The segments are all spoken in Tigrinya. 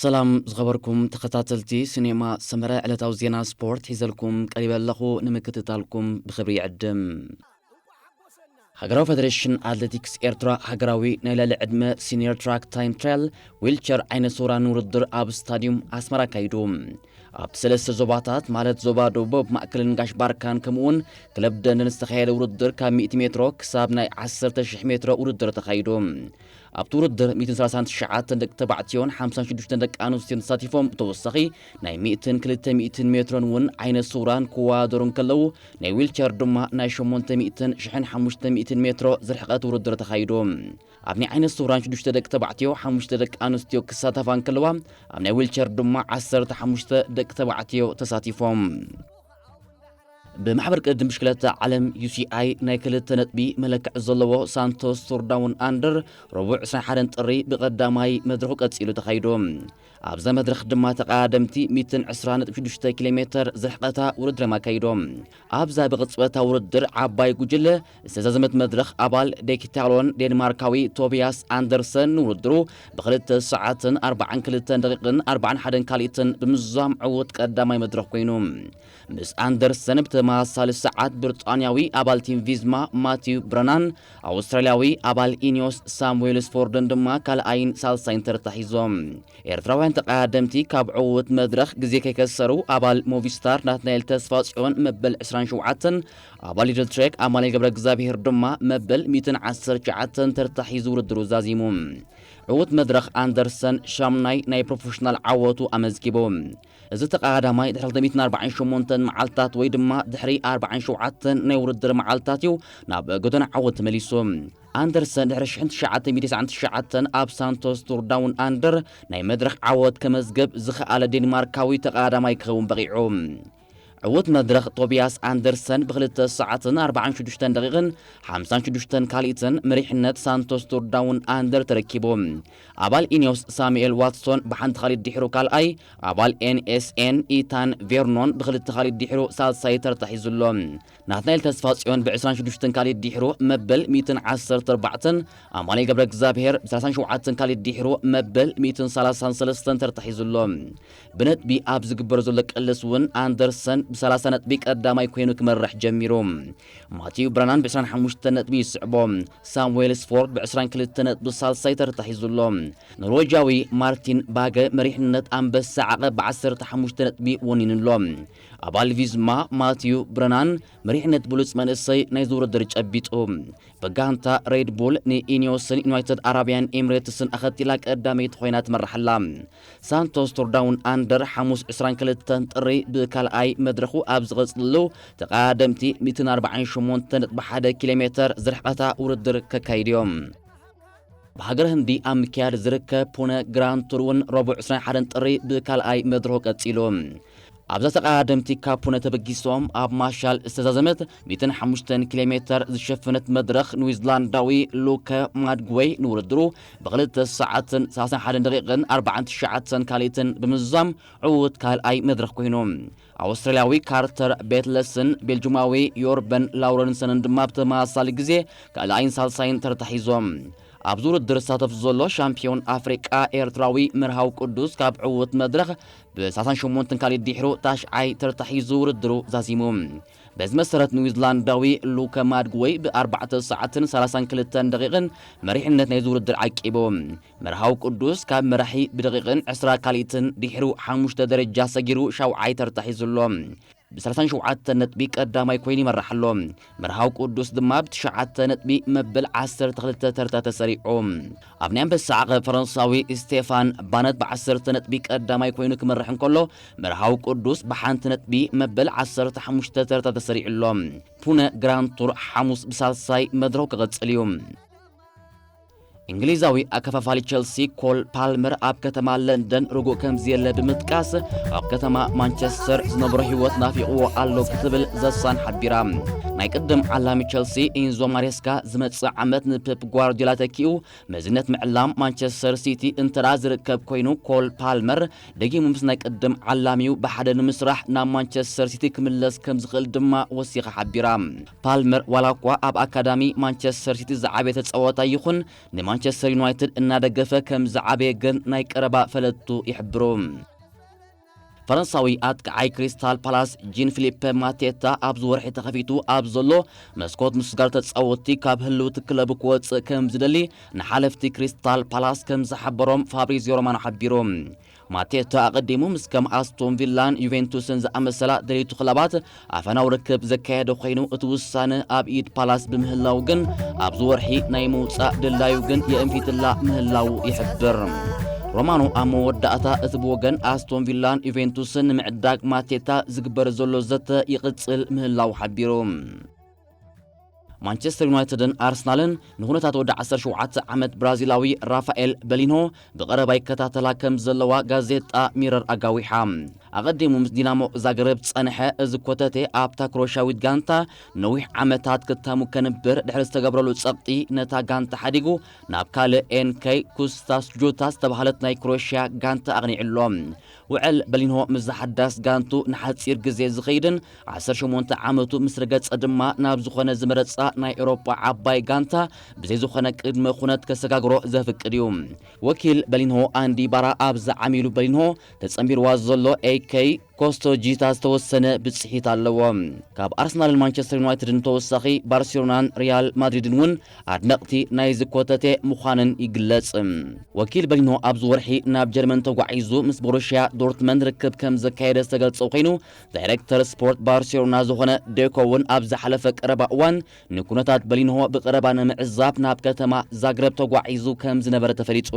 ሰላም ዝኸበርኩም ተኸታተልቲ ሲኔማ ሰመረ፣ ዕለታዊ ዜና ስፖርት ሒዘልኩም ቀሪበ ኣለኹ። ንምክትታልኩም ብኽብሪ ይዕድም። ሃገራዊ ፌደሬሽን ኣትሌቲክስ ኤርትራ ሃገራዊ ናይ ልዕሊ ዕድመ ሲኒየር ትራክ ታይም ትራያል ዊልቸር ዓይነ ስውራን ውድድር ኣብ ስታዲዩም ኣስመራ ኣካይዱ። ኣብቲ ሰለስተ ዞባታት ማለት ዞባ ደቡብ፣ ማእከልን ጋሽ ባርካን ከምኡውን ክለብ ደንደን ዝተኻየደ ውድድር ካብ ሚእቲ ሜትሮ ክሳብ ናይ ዓሰርተ ሽሕ ሜትሮ ውድድር ተኻይዱ። ኣብቲ ውድድር ሚእትን ሰላሳን ትሽዓተን ደቂ ተባዕትዮን ሓምሳን ሽዱሽተን ደቂ ኣንስትዮን ተሳቲፎም። ብተወሳኺ ናይ ሚእትን ክልተ ሚእትን ሜትሮን እውን ዓይነ ስውራን ክወዳደሩ እንከለዉ ናይ ዊልቸር ድማ ናይ ሸሞንተ ሚእትን ሽሕን ሓሙሽተ ሚእትን ሜትሮ ዝርሕቐት ውድድር ተኻይዱ። ኣብ ናይ ዓይነ ስውራን ሽዱሽተ ደቂ ተባዕትዮ ሓሙሽተ ደቂ ኣንስትዮ ክሳተፋ እንከለዋ ኣብ ናይ ዊልቸር ድማ ዓሰርተ ሓሙሽተ ደቂ ተባዕትዮ ተሳቲፎም። ብማሕበር ቅድድም ብሽክለታ ዓለም ዩ ሲ ኣይ ናይ ክልተ ነጥቢ መለክዕ ዘለዎ ሳንቶስ ቱር ዳውን ኣንደር ረቡዕ ዕስራን ሓደን ጥሪ ብቐዳማይ መድረኹ ቀጺሉ ተኻይዱ። ኣብዛ መድረኽ ድማ ተቐዳደምቲ ሚእትን ዕስራን ነጥቢ ሽዱሽተ ኪሎ ሜተር ዝርሕቐታ ውድድር እዮም ኣካይዶም። ኣብዛ ብቕጽበታ ውድድር ዓባይ ጉጅለ ዝተዛዘመት መድረኽ ኣባል ዴኪታሎን ዴንማርካዊ ቶቢያስ ኣንደርሰን ንውድድሩ ብኽልተ ሰዓትን ኣርባዓን ክልተን ደቂቕን ኣርባዓን ሓደን ካልኢትን ብምዝዛም ዕዉት ቀዳማይ መድረኽ ኮይኑ። ምስ ኣንደርሰን ብተመሳሳሊ ሰዓት ብሪጣንያዊ ኣባል ቲም ቪዝማ ማቲው ብረናን ኣውስትራልያዊ ኣባል ኢኒዮስ ሳሙኤል ስፎርድን ድማ ካልኣይን ሳልሳይን ተርታ ሒዞም። ኤርትራውያን ተቐዳደምቲ ካብ ዕዉት መድረኽ ግዜ ከይከሰሩ ኣባል ሞቪስታር ናትናኤል ተስፋጽዮን መበል ዕስራን ሸውዓተን፣ ኣባል ሊድል ትሬክ ኣማኑኤል ገብረ እግዚኣብሄር ድማ መበል ሚእትን ዓሰርተ ትሽዓተን ተርታ ሒዙ ውድድሩ ዛዚሙ። ዕዉት መድረኽ ኣንደርሰን ሻምናይ ናይ ፕሮፌሽናል ዓወቱ ኣመዝጊቡ። እዚ ተቐዳዳማይ ድሕሪ ክልተ ሚእትን ኣርባዓን ሸሞንተን መዓልታት ወይ ድማ ድሕሪ ኣርባዓን ሸውዓተን ናይ ውድድር መዓልታት እዩ ናብ ጎደና ዓወት ተመሊሱ። ኣንደርሰን ድሕሪ ሽሕን ትሽዓተ ሚእትን ተስዓን ትሽዓተን ኣብ ሳንቶስ ቱር ዳውን ኣንደር ናይ መድረኽ ዓወት ከመዝገብ ዝኸኣለ ዴንማርካዊ ተቐዳዳማይ ክኸውን በቒዑ። ዕዉት መድረኽ ቶቢያስ ኣንደርሰን ብኽልተ ሰዓትን ኣርባዓን ሽዱሽተን ደቂቕን ሓምሳን ሽዱሽተን ካልኢትን መሪሕነት ሳንቶስ ቱር ዳውን ኣንደር ተረኪቡ። ኣባል ኢኒዮስ ሳሙኤል ዋትሶን ብሓንቲ ካልኢት ድሒሩ ካልኣይ፣ ኣባል ኤን ኤስ ኤን ኢታን ቬርኖን ብኽልተ ካልኢት ድሒሩ ሳልሳይ ተርታ ሒዙ ኣሎ። ናትናኤል ተስፋጽዮን ብዕስራን ሽዱሽተን ካልኢት ድሒሩ መበል ሚእትን ዓሰርተ ኣርባዕተን፣ ኣማኑኤል ገብረ እግዚኣብሄር ብሰላሳን ሸውዓተን ካልኢት ድሒሩ መበል ሚእትን ሰላሳን ሰለስተን ተርታ ሒዙ ኣሎ። ብነጥቢ ኣብ ዝግበር ዘሎ ቅልስ እውን ኣንደርሰን ብሰላሳ ነጥቢ ቀዳማይ ኮይኑ ክመርሕ ጀሚሩ። ማቲው ብራናን ብዕስራን ሓሙሽተን ነጥቢ ይስዕቦ። ሳሙኤል ስፎርድ ብዕስራን ክልተ ነጥቢ ሳልሳይ ተርታ ሒዙ ኣሎ። ኖርዌጃዊ ማርቲን ባገ መሪሕነት ኣንበሳ ዓቐብ ብዓሰርተ ሓሙሽተ ነጥቢ ወኒኑ ኣሎ። ኣባል ቪዝማ ማቲው ብረናን መሪሕነት ብሉጽ መንእሰይ ናይዚ ውድድር ጨቢጡ። ብጋንታ ሬድ ቡል ንኢኒዮስን ዩናይትድ ኣረብያን ኤምሬትስን ኣኸቲላ ቀዳመይቲ ኮይና ትመርሕ ኣላ። ሳንቶስ ቱር ዳውን ኣንደር ሓሙስ ዕስራን ክልተን ጥሪ ብካልኣይ መድረኹ ኣብ ዝቐጽልሉ ተቐዳደምቲ ሚእትን ኣርባዓን ሸሞንተ ነጥቢ ሓደ ኪሎ ሜተር ዝርሕቐታ ውድድር ከካይድ እዮም። ብሃገር ህንዲ ኣብ ምክያድ ዝርከብ ፑነ ግራንድ ቱር እውን ረቡዕ ዕስራን ሓደን ጥሪ ብካልኣይ መድረኹ ቀጺሉ። ኣብዛ ተቐዳደምቲ ካብ ፑነ ተበጊሶም ኣብ ማሻል ዝተዛዘመት ሚእትን ሓሙሽተን ኪሎ ሜተር ዝሸፈነት መድረኽ ኒውዚላንዳዊ ሉከ ማድግወይ ንውድድሩ ብኽልተ ሰዓትን ሰላሳን ሓደን ደቂቕን ኣርባዓን ትሽዓተን ካልኢትን ብምዝዛም ዕዉት ካልኣይ መድረኽ ኮይኑ። ኣውስትራልያዊ ካርተር ቤትለስን ቤልጁማዊ ዮርበን ላውረንሰንን ድማ ብተመሳሳሊ ግዜ ካልኣይን ሳልሳይን ተርታ ሒዞም። ኣብዚ ውድድር ዝሳተፍ ዘሎ ሻምፒዮን ኣፍሪቃ ኤርትራዊ መርሃዊ ቅዱስ ካብ ዕዉት መድረኽ ብሰላሳን ሸሞንተን ካልኢት ድሒሩ ታሽዓይ ተርታ ሒዙ ውድድሩ ዛዚሙ። በዚ መሰረት ኒውዚላንዳዊ ሉከ ማድግወይ ብኣርባዕተ ሰዓትን ሰላሳን ክልተን ደቂቕን መሪሕነት ናይዚ ውድድር ዓቂቡ። መርሃዊ ቅዱስ ካብ መራሒ ብደቂቕን ዕስራ ካልኢትን ድሒሩ ሓሙሽተ ደረጃ ሰጊሩ ሻውዓይ ተርታ ሒዙ ኣሎ። ብሰላሳን ሸውዓተን ነጥቢ ቀዳማይ ኮይኑ ይመርሕ ኣሎ። መርሃዊ ቅዱስ ድማ ብትሽዓተ ነጥቢ መበል ዓሰርተ ክልተ ተርታ ተሰሪዑ። ኣብ ናይ ኣንበሳ ዓቐብ ፈረንሳዊ ስቴፋን ባነት ብዓሰርተ ነጥቢ ቀዳማይ ኮይኑ ክመርሕ እንከሎ፣ መርሃዊ ቅዱስ ብሓንቲ ነጥቢ መበል ዓሰርተ ሓሙሽተ ተርታ ተሰሪዑ ኣሎ። ፑነ ግራንድ ቱር ሓሙስ ብሳልሳይ መድረኹ ክቕጽል እዩ። እንግሊዛዊ ኣከፋፋሊ ቸልሲ ኮል ፓልመር ኣብ ከተማ ለንደን ርጉእ ከም ዘየለ ብምጥቃስ፣ ኣብ ከተማ ማንቸስተር ዝነብሮ ህይወት ናፊቕዎ ኣሎ ክትብል ዘሳን ሓቢራ። ናይ ቅድም ዓላሚ ቸልሲ ኢንዞ ማሬስካ ዝመጽእ ዓመት ንፔፕ ጓርዲዮላ ተኪኡ መዝነት ምዕላም ማንቸስተር ሲቲ እንተ ደኣ ዝርከብ ኮይኑ፣ ኮል ፓልመር ደጊሙ ምስ ናይ ቅድም ዓላሚኡ ብሓደ ንምስራሕ ናብ ማንቸስተር ሲቲ ክምለስ ከም ዝኽእል ድማ ወሲኻ ሓቢራ። ፓልመር ዋላ እኳ ኣብ ኣካዳሚ ማንቸስተር ሲቲ ዝዓበየ ተጻዋታይ ይኹን፣ ንማንቸስተር ማንቸስተር ዩናይትድ እናደገፈ ከም ዝዓበየ ግን ናይ ቀረባ ፈለጥቱ ይሕብሩ። ፈረንሳዊ ኣጥቃዓይ ክሪስታል ፓላስ ጂን ፊሊፕ ማቴታ ኣብዚ ወርሒ ተኸፊቱ ኣብ ዘሎ መስኮት ምስጋር ተጻወትቲ ካብ ህልውቲ ክለቡ ክወጽእ ከም ዝደሊ ንሓለፍቲ ክሪስታል ፓላስ ከም ዝሓበሮም ፋብሪዚዮ ሮማኖ ሓቢሩ። ማቴታ ኣቐዲሙ ምስ ከም ኣስቶን ቪላን ዩቬንቱስን ዝኣመሰላ ደለይቲ ክለባት ኣፈናዊ ርክብ ዘካየደ ኮይኑ፣ እቲ ውሳነ ኣብ ኢድ ፓላስ ብምህላው ግን ኣብዚ ወርሒ ናይ ምውጻእ ድላዩ ግን የእንፊትላ ምህላው ይሕብር። ሮማኖ ኣብ መወዳእታ እቲ ብወገን ኣስቶን ቪላን ዩቬንቱስን ንምዕዳግ ማቴታ ዝግበር ዘሎ ዘተ ይቕጽል ምህላው ሓቢሩ። ማንቸስተር ዩናይትድን ኣርሰናልን ንኹነታት ወዲ ዓሰርተ ሸውዓተ ዓመት ብራዚላዊ ራፋኤል በሊንሆ ብቐረባ ይከታተላ ከም ዘለዋ ጋዜጣ ሚረር ኣጋዊሓ። ኣቐዲሙ ምስ ዲናሞ ዛግረብ ዝጸንሐ እዚ ኮተቴ ኣብታ ክሮሻዊት ጋንታ ነዊሕ ዓመታት ክታሙ ከንብር ድሕሪ ዝተገብረሉ ጸቕጢ ነታ ጋንታ ሓዲጉ ናብ ካልእ ኤንከይ ኩስታስ ጁታ ዝተባህለት ናይ ክሮሽያ ጋንታ ኣቕኒዕሎ። ውዕል በሊንሆ ምስ ዝሓዳስ ጋንቱ ንሓጺር ግዜ ዝኸይድን ዓሰርተ ሸሞንተ ዓመቱ ምስ ረገጸ ድማ ናብ ዝኾነ ዝመረጻ ናይ ኤውሮጳ ዓባይ ጋንታ ብዘይ ዝኾነ ቅድመ ኩነት ከሰጋግሮ ዘፍቅድ እዩ። ወኪል በሊንሆ ኣንዲ ባራ ኣብዚ ዓሚሉ በሊንሆ ተጸንቢርዋ ዘሎ ኤከይ ኮስቶጂታ ዝተወሰነ ብጽሒት ኣለዎ። ካብ ኣርሰናልን ማንቸስተር ዩናይትድን ተወሳኺ ባርሴሎናን ሪያል ማድሪድን እውን ኣድነቕቲ ናይዚ ኮተቴ ምዃንን ይግለጽ። ወኪል በሊንሆ ኣብዚ ወርሒ ናብ ጀርመን ተጓዒዙ ምስ ቦሩሽያ ዶርትመንድ ርክብ ከም ዘካየደ ዝተገልጸ ኮይኑ፣ ዳይሬክተር ስፖርት ባርሴሎና ዝኾነ ዴኮ እውን ኣብ ዝሓለፈ ቀረባ እዋን ንኩነታት በሊንሆ ብቐረባ ንምዕዛብ ናብ ከተማ ዛግረብ ተጓዒዙ ከም ዝነበረ ተፈሊጹ።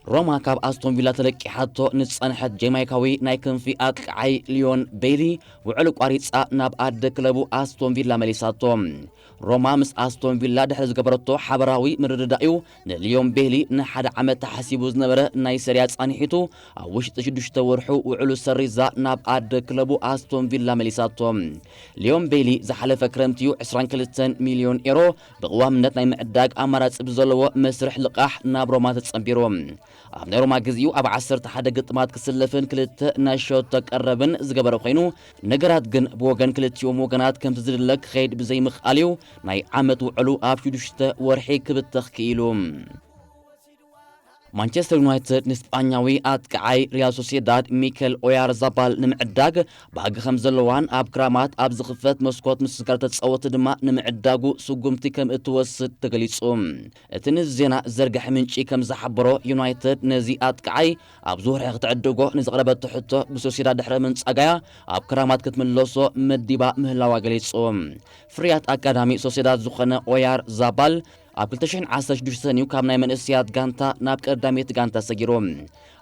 ሮማ ካብ ኣስቶን ቪላ ተለቂሓቶ ንዝጸንሐት ጀማይካዊ ናይ ክንፊ ኣጥቃዓይ ሊዮን ቤይሊ ውዕል ቋሪጻ ናብ ኣደ ክለቡ ኣስቶን ቪላ መሊሳቶ። ሮማ ምስ ኣስቶን ቪላ ድሕሪ ዝገበረቶ ሓበራዊ ምርድዳእ'ዩ ንሊዮን ቤይሊ ንሓደ ዓመት ተሓሲቡ ዝነበረ ናይ ሰሪያ ጻንሒቱ ኣብ ውሽጢ ሽዱሽተ ወርሑ ውዕሉ ሰሪዛ ናብ ኣደ ክለቡ ኣስቶን ቪላ መሊሳቶ። ሊዮን ቤይሊ ዝሓለፈ ክረምቲ'ዩ ዕስራን ክልተን ሚልዮን ኤሮ ብቕዋምነት ናይ ምዕዳግ ኣማራጺ ብዘለዎ መስርሕ ልቓሕ ናብ ሮማ ተጸንቢሩ። ኣብ ናይ ሮማ ግዜኡ ኣብ ዓሰርተ ሓደ ግጥማት ክስለፍን ክልተ ናይ ሸቶ ቀረብን ዝገበረ ኮይኑ፣ ነገራት ግን ብወገን ክልቲኦም ወገናት ከምቲ ዝድለ ክኸይድ ብዘይምኽኣል'ዩ ናይ ዓመት ውዕሉ ኣብ ሽዱሽተ ወርሒ ክብተኽ ክኢሉ። ማንቸስተር ዩናይትድ ንስጳኛዊ ኣጥቃዓይ ሪያል ሶሴዳድ ሚኬል ኦያርዛባል ንምዕዳግ ባህጊ ከም ዘለዋን ኣብ ክራማት ኣብ ዝኽፈት መስኮት ምስጋር ተጻወቲ ድማ ንምዕዳጉ ስጉምቲ ከም እትወስድ ተገሊጹ። እቲ ንዜና ዘርግሐ ምንጪ ከም ዝሓበሮ፣ ዩናይትድ ነዚ ኣጥቃዓይ ኣብዚ ወርሒ ክትዕድጎ ንዘቕረበቶ ሕቶ ብሶሴዳድ ድሕሪ ምንጻጋያ ኣብ ክራማት ክትምለሶ መዲባ ምህላዋ ገሊጹ። ፍርያት ኣካዳሚ ሶሴዳድ ዝኾነ ኦያር ዛባል ኣብ ክልተ ሽሕን ዓሰርተ ሽዱሽተን እዩ ካብ ናይ መንእሰያት ጋንታ ናብ ቀዳመይቲ ጋንታ ሰጊሩ።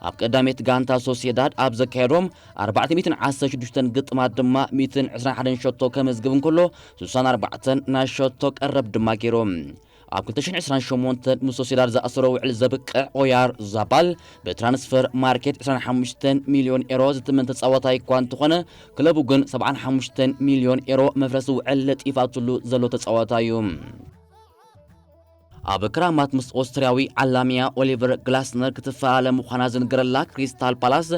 ኣብ ቀዳመይቲ ጋንታ ሶሴዳድ ኣብ ዘካየዶም ኣርባዕተ ሚእትን ዓሰርተ ሽዱሽተን ግጥማት ድማ ሚእትን ዕስራን ሓደን ሸቶ ከመዝግብ እንከሎ፣ ስሳን ኣርባዕተን ናይ ሸቶ ቀረብ ድማ ገይሩ። ኣብ ክልተ ሽሕን ዕስራን ሸሞንተን ምስ ሶሴዳድ ዝኣሰሮ ውዕል ዘብቅዕ ኦያር ዛባል ብትራንስፈር ማርኬት ዕስራን ሓሙሽተን ሚልዮን ኤሮ ዝትመን ተጻዋታይ እኳ እንተኾነ፣ ክለቡ ግን ሰብዓን ሓሙሽተን ሚልዮን ኤሮ መፍረሲ ውዕል ለጢፋትሉ ዘሎ ተጻዋታይ እዩ። ኣብ ክራማት ምስ ኦስትርያዊ ዓላሚያ ኦሊቨር ግላስነር ክትፈላለ ምዃና ዝንገረላ ክሪስታል ፓላስ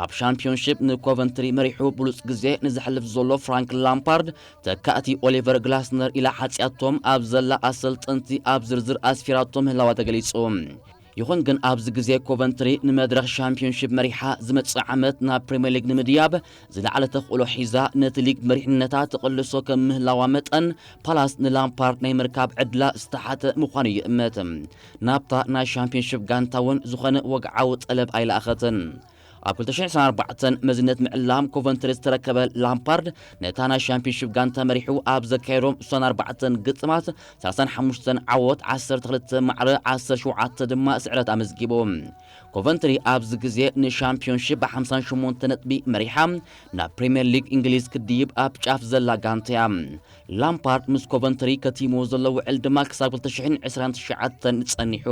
ኣብ ሻምፒዮንሺፕ ንኮቨንትሪ መሪሑ ብሉጽ ግዜ ንዘሕልፍ ዘሎ ፍራንክ ላምፓርድ ተካእቲ ኦሊቨር ግላስነር ኢላ ሓጽያቶም ኣብ ዘላ ኣሰልጠንቲ ኣብ ዝርዝር ኣስፊራቶ ምህላዋ ተገሊጹ። ይኹን ግን ኣብዚ ግዜ ኮቨንትሪ ንመድረኽ ሻምፒዮንሺፕ መሪሓ ዝመጽእ ዓመት ናብ ፕሪምየር ሊግ ንምድያብ ዝለዓለ ተኽእሎ ሒዛ ነቲ ሊግ መሪሕነታ ትቕልሶ ከም ምህላዋ መጠን ፓላስ ንላምፓርድ ናይ ምርካብ ዕድላ ዝተሓተ ምዃኑ ይእመት። ናብታ ናይ ሻምፒዮንሺፕ ጋንታ እውን ዝኾነ ወግዓዊ ጠለብ ኣይለኣኸትን። ኣብ ክልተ ሽሕን ዕስራን ኣርባዕተን መዝነት ምዕላም ኮቨንትሪ ዝተረከበ ላምፓርድ ነታ ናይ ሻምፒዮንሺፕ ጋንታ መሪሑ ኣብ ዘካየዶም ዕስራን ኣርባዕተን ግጥማት ሰላሳን ሓሙሽተን ዓወት፣ ዓሰርተ ክልተ ማዕረ፣ ዓሰርተ ሸውዓተ ድማ ስዕረት ኣመዝጊቡ። ኮቨንትሪ ኣብዚ ግዜ ንሻምፒዮንሺፕ ብሓምሳን ሸሞንተ ነጥቢ መሪሓ ናብ ፕሪምየር ሊግ እንግሊዝ ክድይብ ኣብ ጫፍ ዘላ ጋንታ እያ። ላምፓርድ ምስ ኮቨንትሪ ከቲምዎ ዘሎ ውዕል ድማ ክሳብ ክልተ ሽሕን ዕስራን ትሽዓተን ጸኒሑ።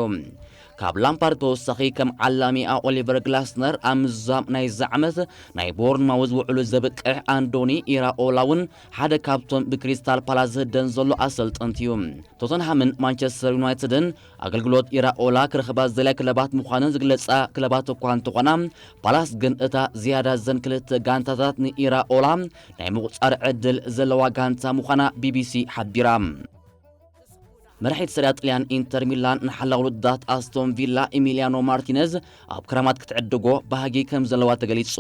ካብ ላምፓርድ ተወሳኺ ከም ዓላሚኣ ኦሊቨር ግላስነር ኣብ ምዛም ናይዚ ዓመት ናይ ቦርንማውዝ ውዕሉ ዘብቅዕ ኣንዶኒ ኢራኦላ እውን ሓደ ካብቶም ብክሪስታል ፓላስ ዝህደን ዘሎ ኣሰልጠንቲ እዩ። ቶተንሃምን ማንቸስተር ዩናይትድን ኣገልግሎት ኢራኦላ ክረኽባ ዝደልያ ክለባት ምዃነን ዝግለጻ ክለባት እኳ እንተኾና፣ ፓላስ ግን እታ ዝያዳ ዘን ክልተ ጋንታታት ንኢራኦላ ናይ ምቑጻር ዕድል ዘለዋ ጋንታ ምዃና ቢቢሲ ሓቢራ። መራሒት ሰሪያ ጥልያን ኢንተር ሚላን ንሓላው ውድዳት ኣስቶን ቪላ ኢሚሊያኖ ማርቲነዝ ኣብ ክራማት ክትዕድጎ ባህጊ ከም ዘለዋ ተገሊጹ።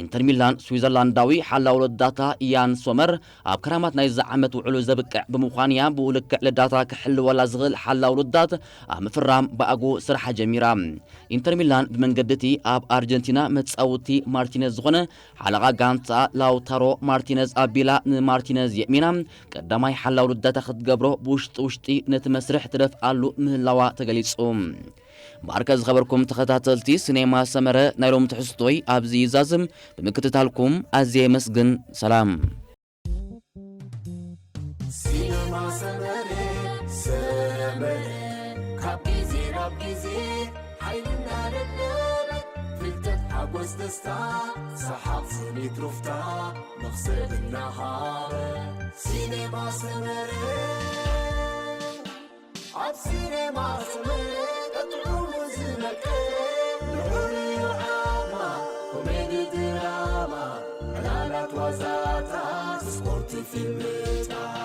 ኢንተር ሚላን ስዊዘርላንዳዊ ሓላው ውድዳታ ኢያን ሶመር ኣብ ክራማት ናይዚ ዓመት ውዕሉ ዘብቅዕ ብምዃንያ ብኡ ልክዕ ልዳታ ክሕልወላ ዝኽእል ሓላው ውድዳት ኣብ ምፍራም ብኣጉ ስራሓ ጀሚራ። ኢንተር ሚላን ብመንገዲ እቲ ኣብ ኣርጀንቲና መጻውቲ ማርቲነዝ ዝኾነ ሓለቓ ጋንታ ላውታሮ ማርቲነዝ ኣቢላ ንማርቲነዝ የእሚና ቀዳማይ ሓላው ልዳታ ክትገብሮ ብውሽጢ ውሽጢ ነቲ መስርሕ ትደፍኣሉ ምህላዋ ተገሊጹ። እምበኣርከ ዝኸበርኩም ተኸታተልቲ ሲኔማ ሰመረ ናይ ሎም ትሕዝቶይ ኣብዚ ይዛዝም። ብምክትታልኩም ኣዝየ የመስግን። ሰላም። ሲነማ ሰመረ ሰመረ ካብ ግዜ ናብ ግዜ ሓይልና ደለበ ፍልጠት ሓጎስ ደስታ ሰሓቕ ስኒት ሩፍታ መኽሰብ እናሃበ ሲነማ ሰመረ ኣብ ሲነማ ሰመረ ጥዑሙ ዝመቀረ ንዑር ዓማ ኮሜዲ ድራማ ዕላላት ዋዛታት ስፖርት ፊልምታት